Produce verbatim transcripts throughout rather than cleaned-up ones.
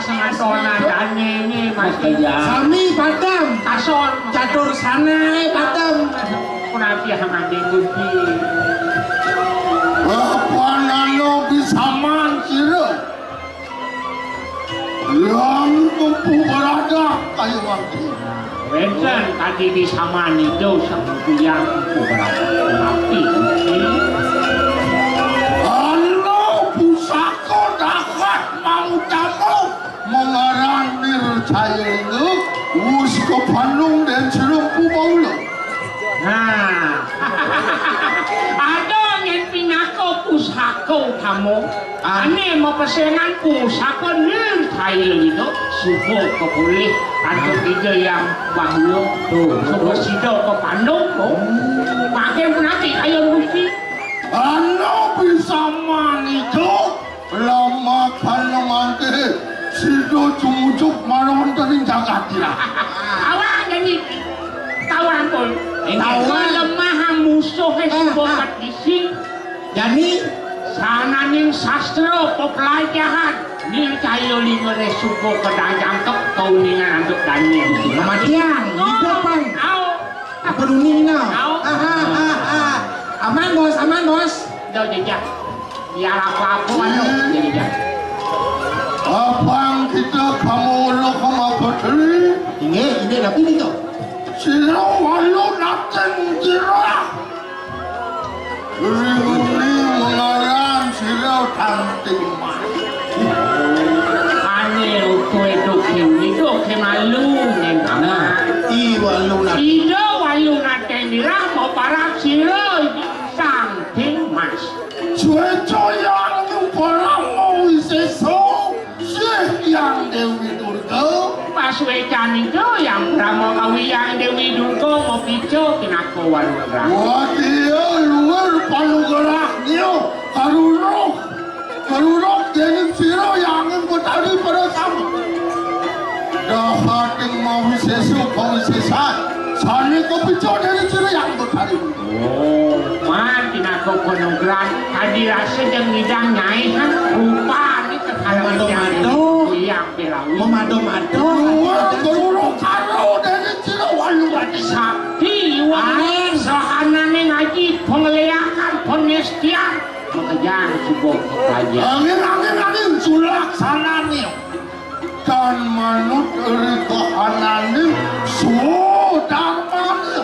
Sangatonan dané ini masih. Iya. Sami padem. Kasor. Catur sanaé padem. Punapi hamangké Gusti. Apa nano bisaman sira? Yang tempuh baradah kayu mati. Wénten kadi bisaman itu sang kuyang tempuh baradah. Punapi Gusti. Ana pusaka dahat mau tamu. Mengaran Nircaya Lingga, wus kapandung dén Sirempu Baula. Nah, ada angin pinaka pusaka utama. Ané mapesengan pusaka Nircaya Lingga, suba kapulih antuk Ida Hyang Bahula. Tuh, suba sida kapandung, tuh. Makin punapi kayun Gusti. Ana bisaman itu. Lama kana mangké sida jumujuk marang wonten ing jagat ira. Awak nyanyi. Tawang pun. Inggih. Tawang. Lemah musuhé suba pat ising. Jani. Sananing sastra pepelajahan. Nircaya Linggané suba kadajangkep kauningan antuk dané. Kematian, hidupan. Au. Apa dunia? Au. Aman, Bos, aman, Bos. Jauh jejak. Biar apa-apa, anu, jejak. Abang kita kamu lo kama petri. Inggih, inggih, tapi ni tu. Sira walu nating kira. Ringuni mengaran sira tanting mas. Ane utuh itu kini tu kemalu neng. Nah, i walu nating. Ida walu nating dirah mau parab sira tanting mas. Sueco yang nyumpara mau wiseso. Sih yang Dewi Durga. Pas wecan itu yang Brahma kawi yang Dewi Durga mau pico kinako walu nating. Wah, dia luar panugerah nio. Karuruh. Karuruh dening sira yang betari pada sama. Dahating mau wiseso kawisesan. Sane kepico dening sira yang betari. Oh, man, tinako ponogran, kadi rasa jeng ngidang nyai, kan? Rupane kekalahan. Mado-mado. Iya, pirawi. Memado-mado. Luar keluru karo dene cira walu rati sakti, luar. Air. Sahanane ngaji, pengeleakan, pengestian, makejang subuh kaja. Angin, angin, angin, sulaksanane. Tan manut ri kahananing swadarmane.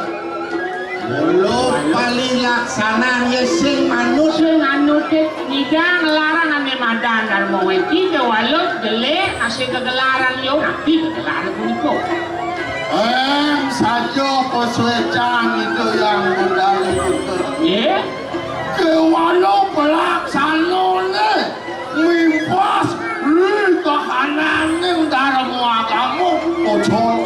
Mula palilaksanan ya sing manut. Sing manut, ngidang larang ane madan Darma Weci, kewala jelek, asih kegelaran yo, napi kegelaran puniko. Em saja pasuecan itu yang budal itu. Nggih. Kewala pelaksanane. Mimpas ri kahananing Darma Agama, Pocol.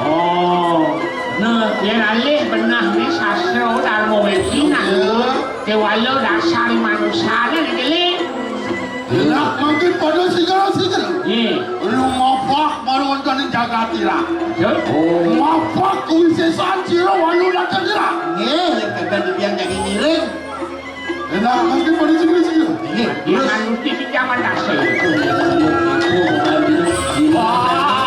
Oh, nah, yen alih benah ni sastra Darma Weci, nah. Iya. Kewala dasar manusane, Jeli. Lah, mangkin pada sigala-sigala. Iya. Lu mapah marang wonten ing jagat ira. Betul. Oh. Mapah kawisesan sira walu raja ira. Nggih, yen kadang tiyang jagi ngiring. Enak, mungkin pada sini, sini. Iya, iya, kan mesti pinjaman dasar. Wah.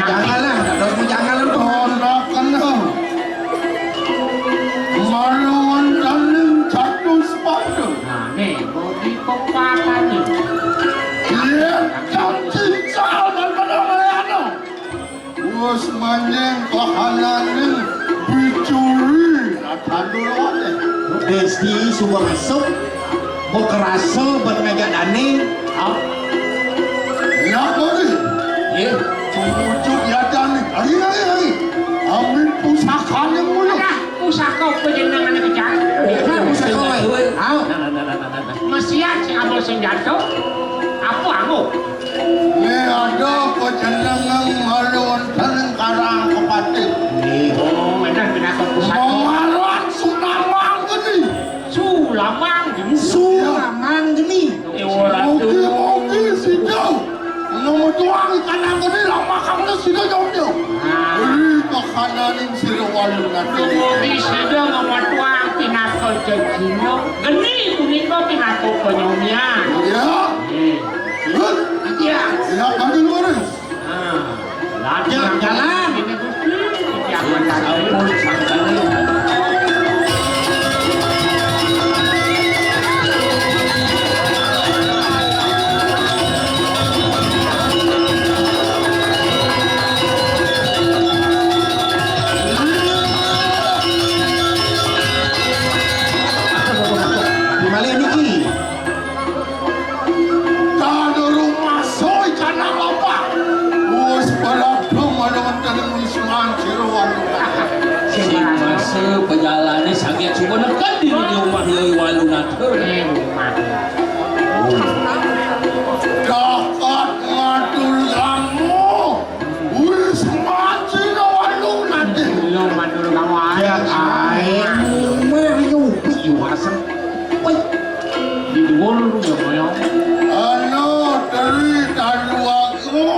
Jangan lah, jangan lah. Anak kena. Malu wonten ing catus pada. Nah, nih, mau dipepatani. Iya, janji calon pada Mariano. Wes manjing kahananing bicuri, nah, tandur wae. Desti suba masuk, mau kerasa ban ngajak dane. Hah? Ya, Budi. Nggih. Wujud yadane. Lagi, lagi, lagi. Amin pusakane mulu. Nah, pusaka apa jenengane, Kejang? Nah, pusaka wae. Au. Nah, nah, nah, nah, nah, nah. Mesiat sing ambil senjata. Apa, Anggo? Ini ada Metuang ikan anggone lamakane sira nyonyo. Nah. Beri kekananing sira walu nate. Dumugi sira metuang pinaka jejino. Geni punika pinaka panyumian. Ya. Nggih. Terus? Iya. Ya, bagi lurus. Nah. Lajeng jalan. Ini Gusti. Jangan sampun sangkali. Malih niki. Tan durung masuk ikan apa? Wis pada dong ada wonten wisman jeroan. Sing masuk pejalane sanget suka neken di rumah Yai Walu Natur. Dapat ngatur kamu. Wis mati lawan lu nanti. Belum mantul kamu aja. Ya, ae. Mah nyupi yo asem. Woi. Di dhuwur lu ya, Moyo. Anu, dari tandu aku.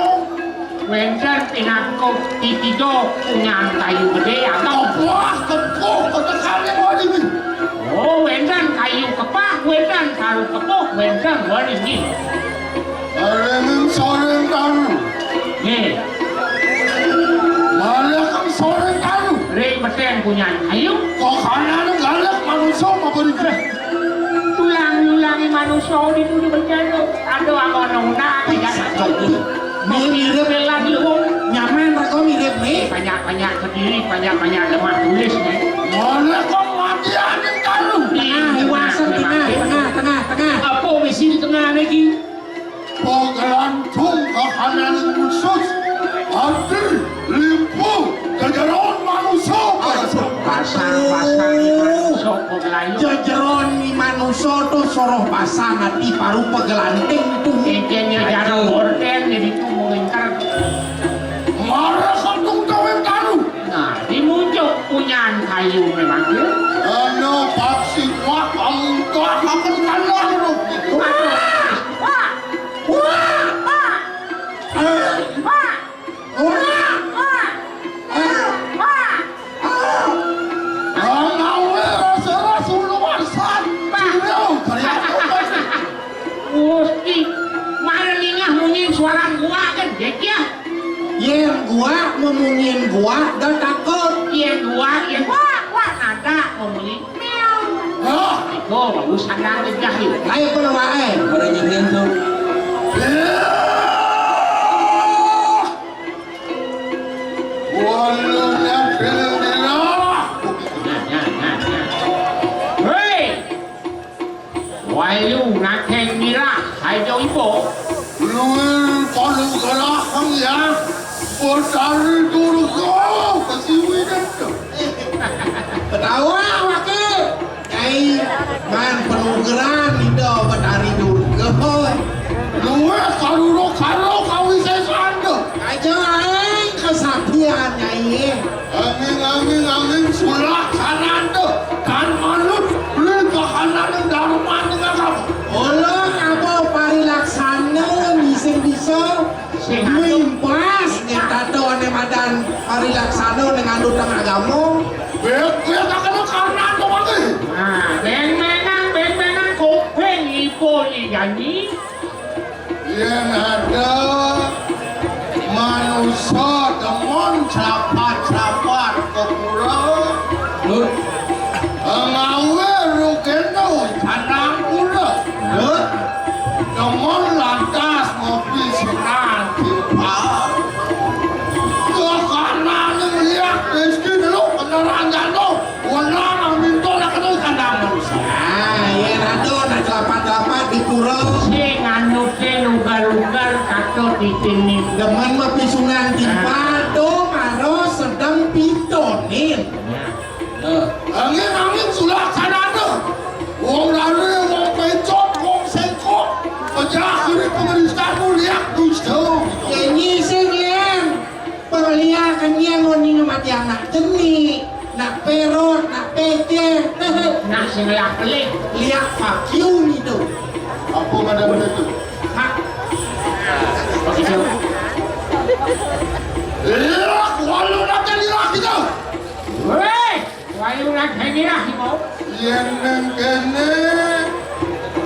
Wenten pinangko titido punyan kayu gede atau. Wah, kepuh, ketekane waringin. Oh, wenten kayu kepah, wenten kayu kepuh, wenten waringin. Waringin soreng kayu. Nggih. Malah kang soreng kayu. Ring meten punyan kayu. Kok kanane galak manusa apa iki? Tulang-tulangi manusa dituduh bencana. Aduh, angon-angonan, ya. Ini mirip. Pelan luwung. Nyaman, rego mirip, nih. Banyak-banyak kediri, banyak-banyak lemah tulis, nih. Mana kok mati angin kalu? Tengah, dewasa, tengah, tengah, tengah, tengah. Apa misi di tengah, nih, Ki? Penggelantung kahanan khusus. Hadir, limpu, jajaran manusia. Aduh, pasang, pasang, sok kok layu. Jejeron ni manusa to soroh basah ati paru pegelanting tu. Encen ya jarang orden jadi tu mengingkar. Marah santung kawin karu. Nah, dimuncuk punyan kayu memang ya. Ano paksi kuat amungkah akan kalah lu. Wah, wah, wah, wah. Wah. Wah, wah, wah, wah. Anawe rasa-rasa ulu warsan. Wah. Beliau karya. Gusti, mara ningah munyin suara gua kan, Jek, ya? Yen gua memunyin gua, dah takut. Yen gua, yen wah, wah, ada memunyin. Miau. Hah? Itu bagus, ada aja jahil. Ayo, pun wae. Pada nyihin tuh. Ya. Waluna bilillah. Hei! Wayu nakeng mirah, hai jo ipo. Luwih panugrahan ya. Betari Durga kesiwi dento. Ketawa, wakil. Nyai, man penugeran Ida Betari Durga. Luwih karura karo kawisésan. Aja aing kesaktian, Nyai. Angin, angin, angin, sulak sananda. Kan manut, beli kahanan darman dengan kamu. Olah apa parilaksana ngising bisa? Sing anu. Mimpas, nyatato ane madan parilaksana dengan utang agama. Bek, bek, akan kahanan to, Pak. Nah, beng-bengan, beng-bengan, kuping ipo ni janji. Yen ada manusa demen capat-capat ke pura, Lut. Ngawe rugeno kanang pura. Lut. Demen lantas ngopi sinan timpal. Kekanan liak miskin lu beneran jatuh. Wenang minta nak kena kandang manusia. Ah, ya rado nak kelapat-kelapat di pura. Sing anu ke lugar-lugar kata di sini. Demen mah pisungan timpal, do maro sedang pitonin. Angin-angin sulak sanana. Wong lari, wong pecot, wong sengkok. Pejah kiri pengeristanmu liak dusta. Nyanyi sing yen. Pengeliakan yen wong nyumati anak ceni, nak perot, nak pece. Nak sing liak pelik. Liak pakiu nitu. Apa madam itu? Hah? Begitu. Lak, walu nate lirah kita. Wéh, walu nate lirah kita. Yén nang kéné,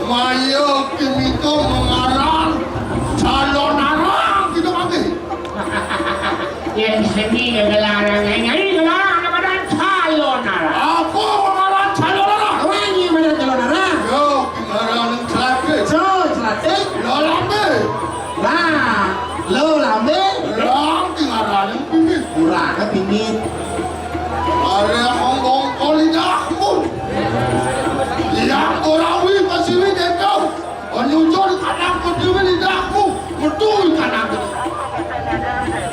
maya kimita mangaran calonarang kita mangké. Yén seni gelarang nyai, gelarang ané madan calonarang. Apa ngaran calonarang? Wéh, nyai madan calonarang. Yo, ngaran celatik. So, celatik. Lo lambé. Lah, lo lambé. Rang tingaraning pingit. Kurang pingit. Are hong bongkol lidahmu. Yang Korawi pasiwi dendau. Penyujur kanang kedua lidahmu. Betul kanang.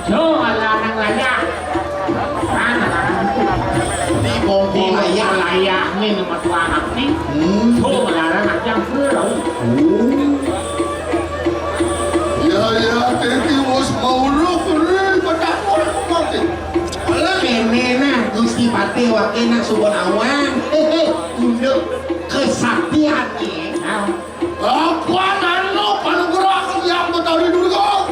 Yo, alanang layak. Di bongkol layak. Layak nih nama tuan aku. Hmm. Yo, melarang aku yang pulau. Oh. Ya, ya, teti wis mauruk, ri, matakon, mati. Kéné nah, Gusti Patih Waké nak subon awang. Héhé, unduk kesaktian nih. Nah. Apa nano panugrah yang Betari Durga?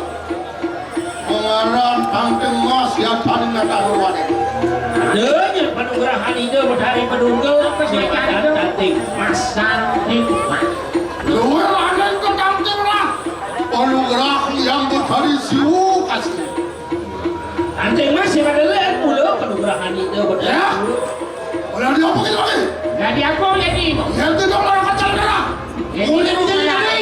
Pengaran Tangting Mas ya tadi nak taruh. Denya panugrahan Ida Betari Pedurga, apa sih? Tangting Mas, Tangting Mas. Luwih lanang ke Tangting Mas. Panugrahan yang Betari Siwu kasih. Tangting Mas, sing ada lén mula panugrahan Ida Betari. Ya. Oleh dia apa kita lagi? Jadi apa jadi? Ya, kita orang kacau darah. Jadi boleh apa jadi jadi?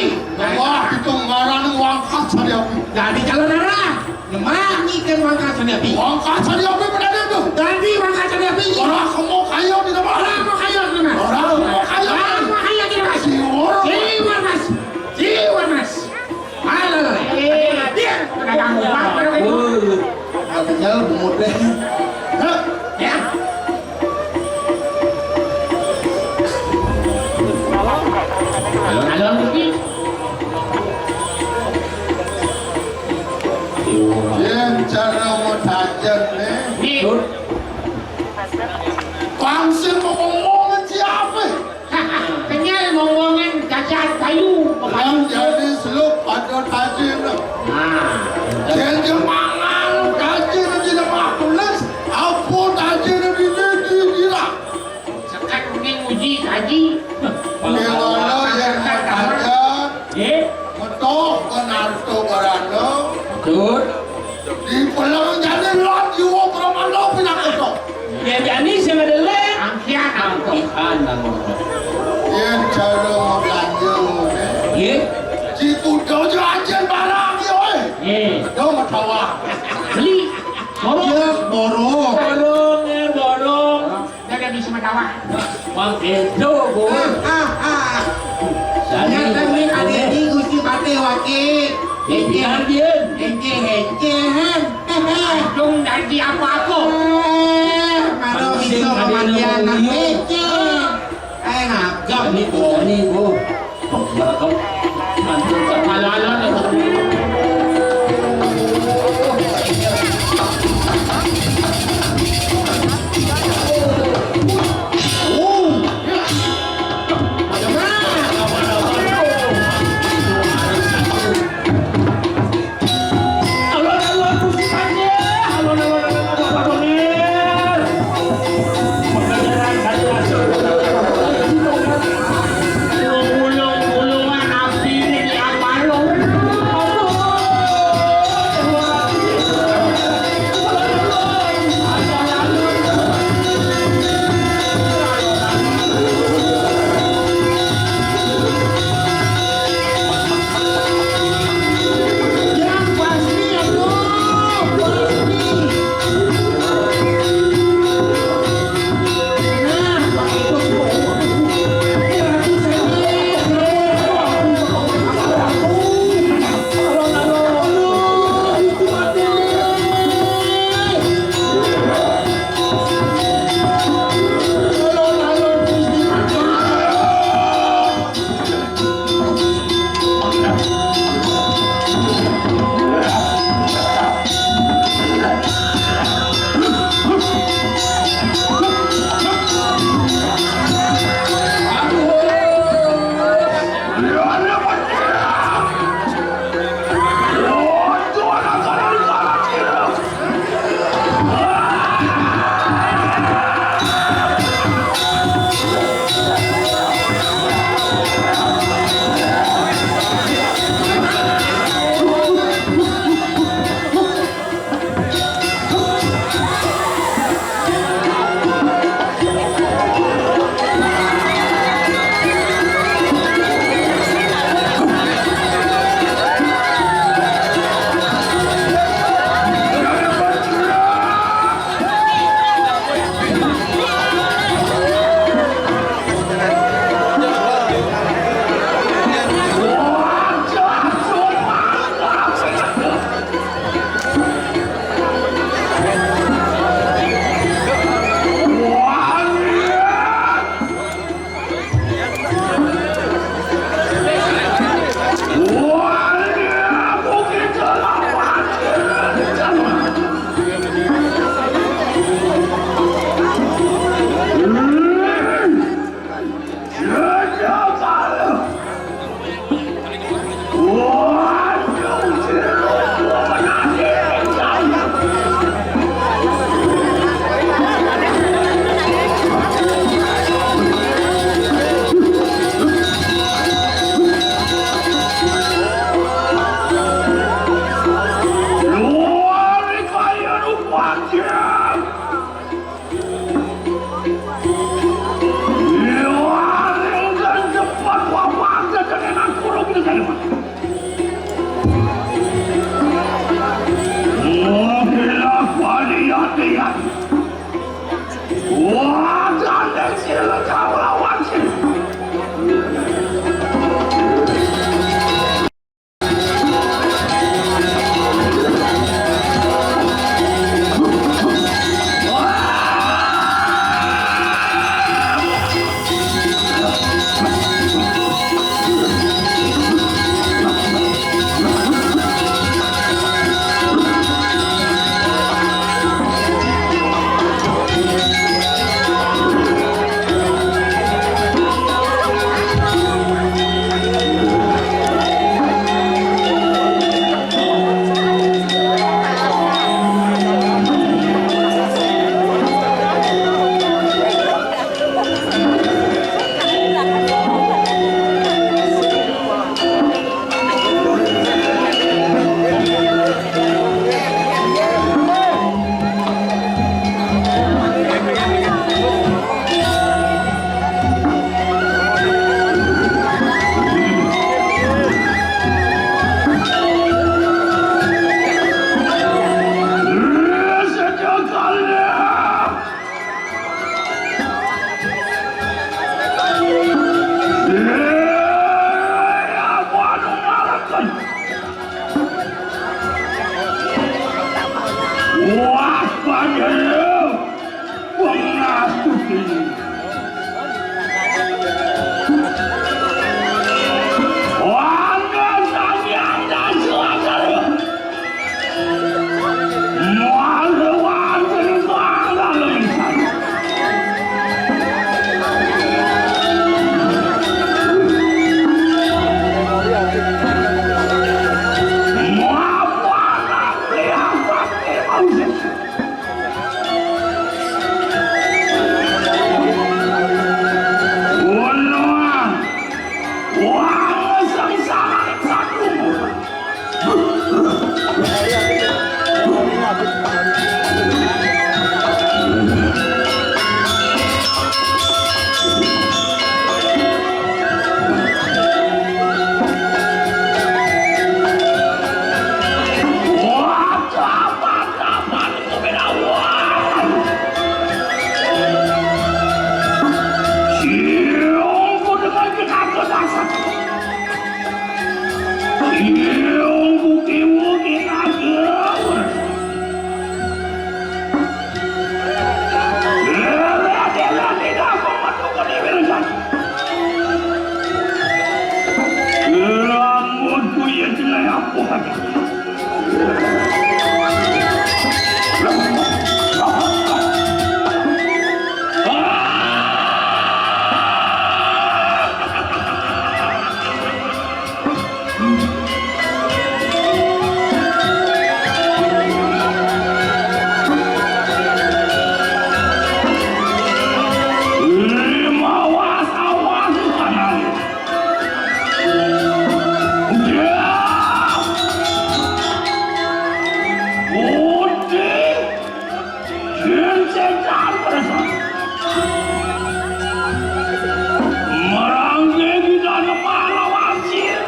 Wah, itu ngaran wangkat sari api. Jadi calonarang. Nyemak ngikan wangkat sari api. Wangkat sari api pada dia tuh. Jadi wangkat sari api. Orang kamu kaya di mana? Orang mau kaya di mana? Orang mau kaya di mana? Orang mau kaya di mana? Siwur. Siwur, Mas. Siwur, Mas. Halo. Eh, dia. Ada ganggu apa? Ada ganggu. Tinggal bumut deh. Hah? Ya. Alon-alon iki. Yén cara mau tajen nih. Nih. Pang sing mau ngomong siapa? Kenyal ngomongin cacat kayu. Yang jadi seluk pada tajin. Nah. Jadi mangan tajin di lemah tulis. Apa tajin di di di di lah. Sekat mending uji kaji. Gimana yang tajin? Eh? Betul, benar tuh, Barano. Betul. Di pelem jani lot jiwa pramana pinakoto. Ya jani sing ada lé. Angkian angkian. Yén cara mau belanja ngono. Nggih. Di kuda aja ajén barang ya, oi. Nggih. Do matawa. Beli. Borong. Ya, borong. Borong, ya, borong. Dagang di Sumedawah. Mang Edo, Bu. Ah, ah, ah. Jadi, nyata nih, ada di Gusti Patih Waki. Hengke, hengke, hengke, hen. Hehe. Dung dadi apa-apa. Eh, mano bisa ada pemandian nang hengke. Eh, ngagap nih, Bu. Ini, Bu. Pengatuh ini. Wanda Sanyang dan Suakara. Muara wanda di bangga lebihan. Muara wanda di bangga lebihan. Merangke kita kepala wajib.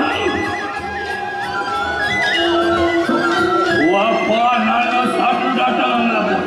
Wapan hanya satu datang lapor.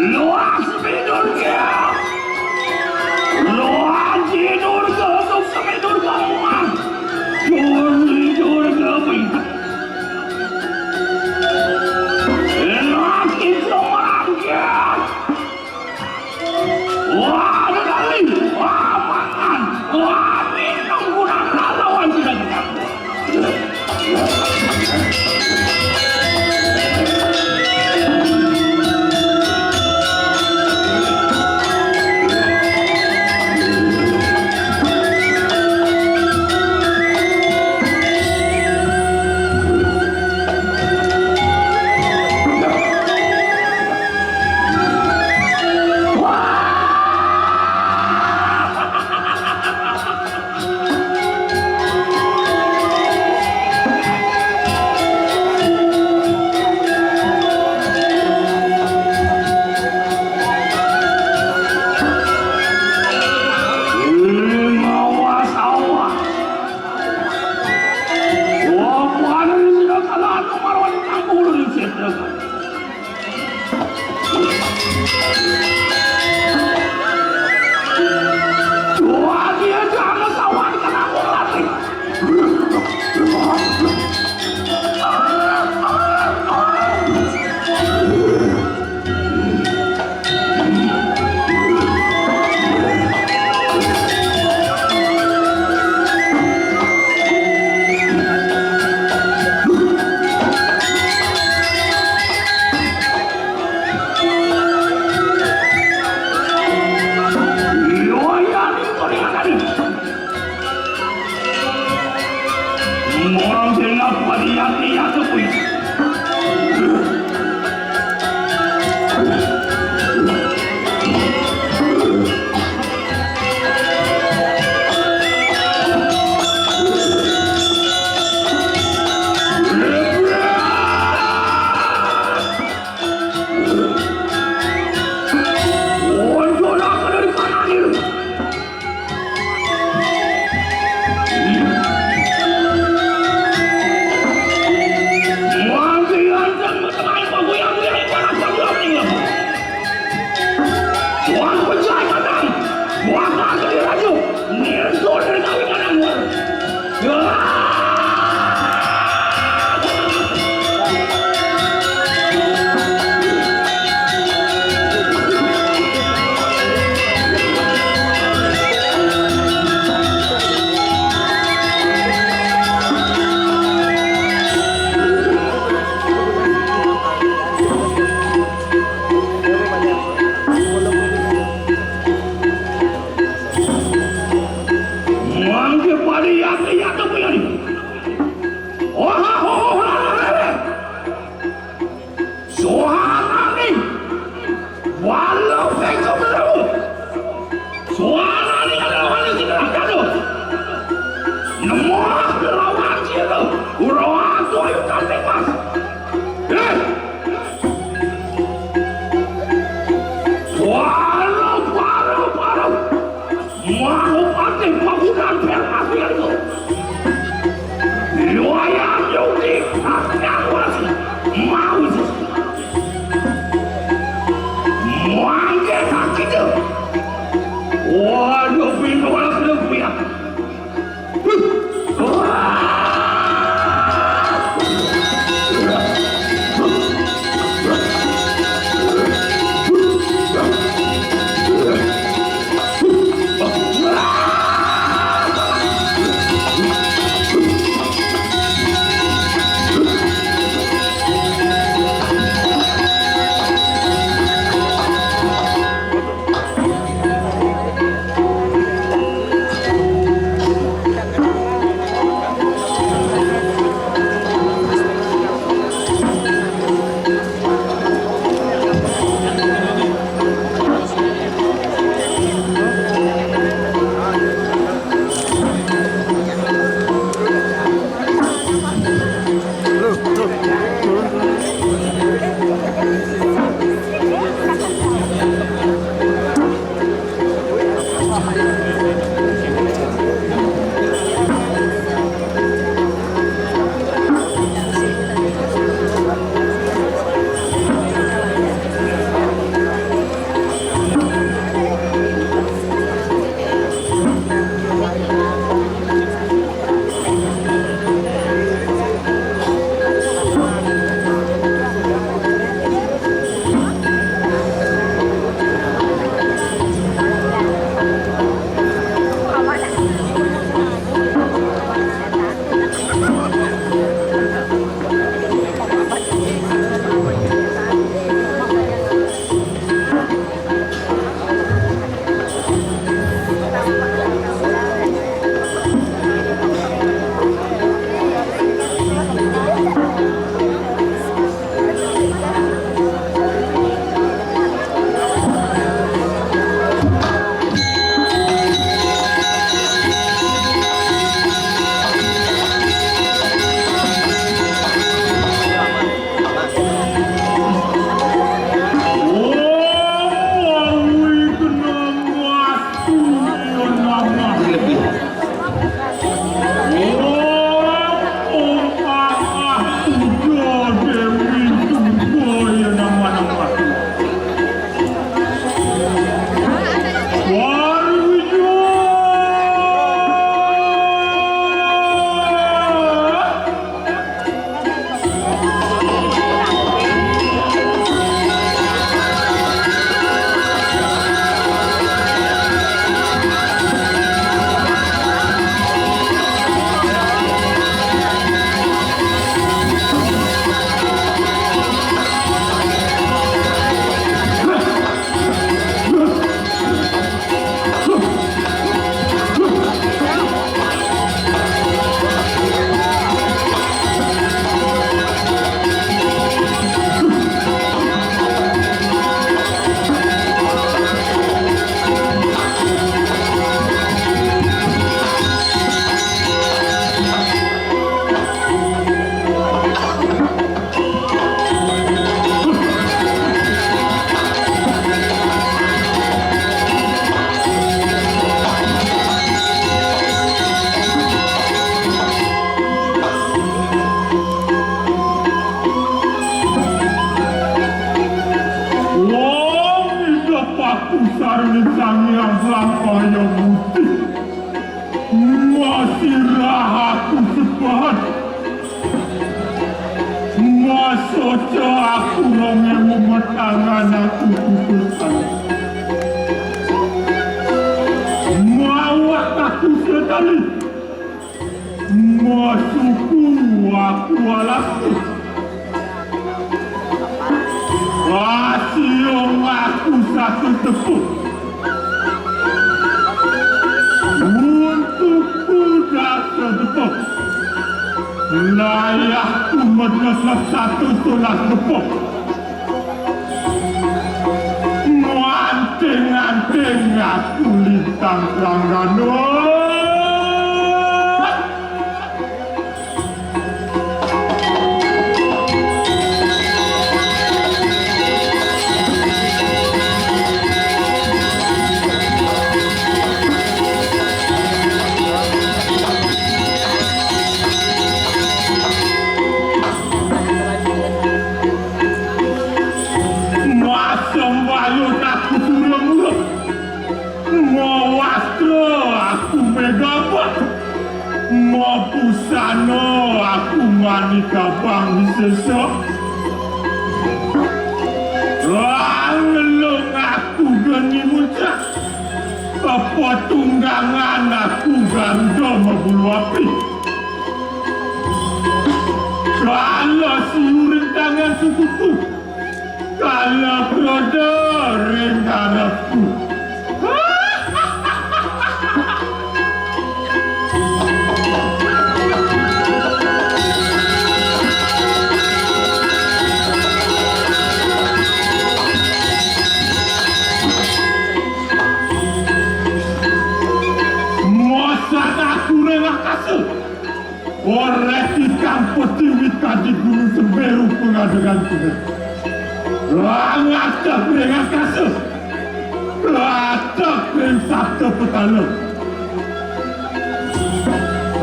Luas bidurga. Luas bidurga, untuk semidurga muang. Bidurga bidurga. Enak itu merangkak. Wah, ada kali. Wah, makan. Wah, minum kurang lawan sudah kita. Orang tengah pariak-riak ke pui. Ora aku ayo kanthi Mas. Eh! Para, para, para. Mau pati bangunan berhasil itu. Luayan yuki akan wasi. Mau sih. Mangke tak gitu. Waduh, pintu lebih. Wong idup aku sareng Sang Hyang Lampaya Putih. Masirah aku sebat. Masoca aku rong ewu metangan aku putusan. Mawak aku sekali. Masuku aku alasku. Wasiung aku satu tepuk. Untukku dasar tepuk. Layahku menetap satu tulah tepuk. Muanting-anting aku lintang langganan. Pusana aku manik abang sesa. Angelung aku geni muncak. Apa tunggangan aku ganda mabulu api. Kala siuring tangan sukuku. Kala kroda ring ngarepku. Mosat aku ring angkasa. Orek ikang petiwi kadi Gunung Semeru pengadegan kuda. Langatep ring angkasa. Latep ring sapta petala.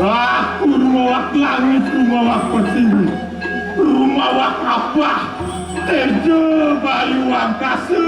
Aku rumawak langit, rumawak petiwi, rumawak apah, teja bayu angkasa.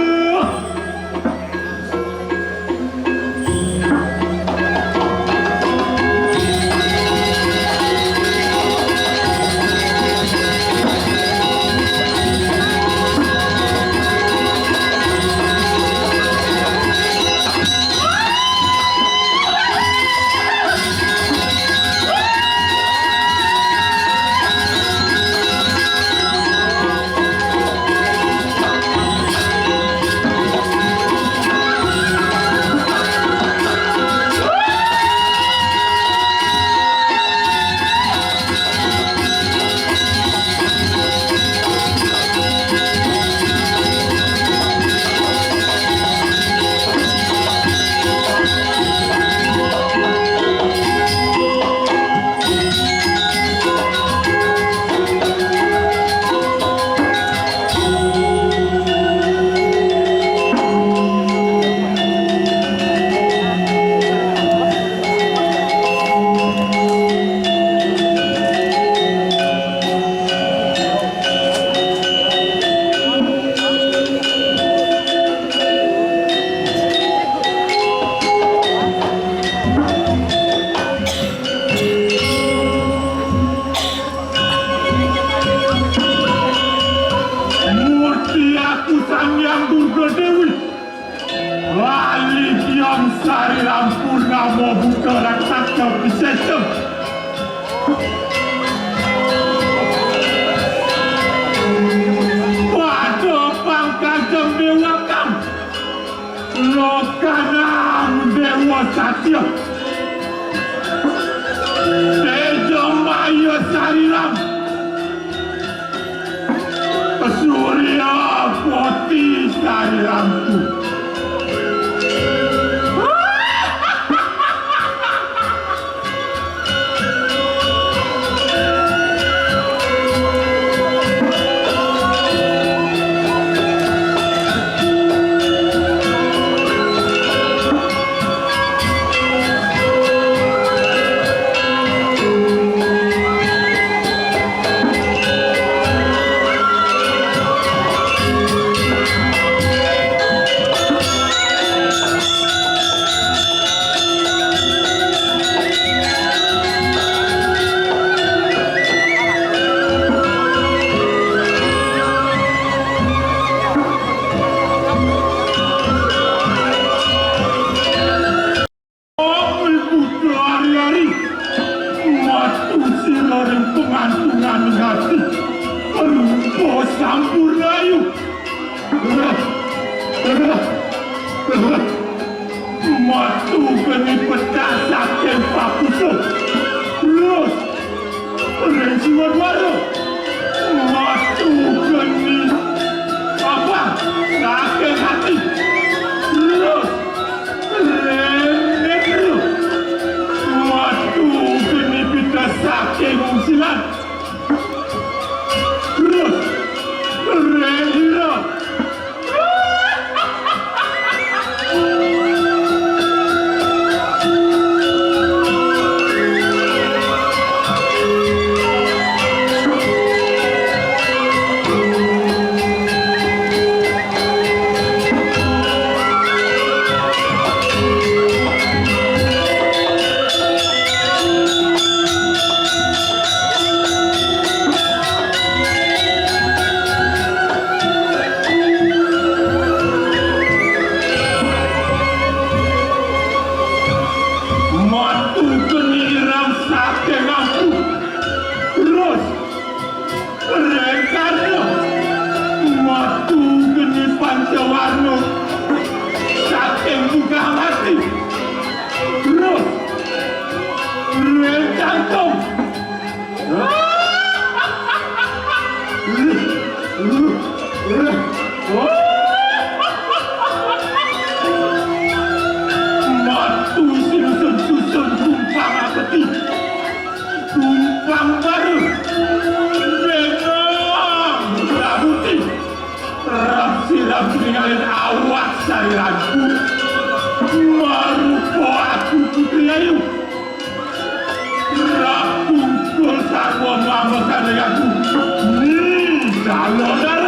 Murti aku Sang Hyang Durga Dewi, lali diam sarirampu namo buta raksasa visesa. Pada pangkajeng dewakang, lokanang dewa satya. Teja maya sariram. Surya poti sariramku. Oi, buta ari-ari, matu sira ring pangantungan ati, rupa sampurna ayu. Matu geni pecah saking pakusa. Terus, ring siwat wara. Matu geni apa? Saking ati. Terus, ring netra. Matu geni pita saking silat. Terus, ring ira. Awak sariranku, marupa aku Putri Ayu. Rabu Kul sarwa mama sariranku. Hmm, calon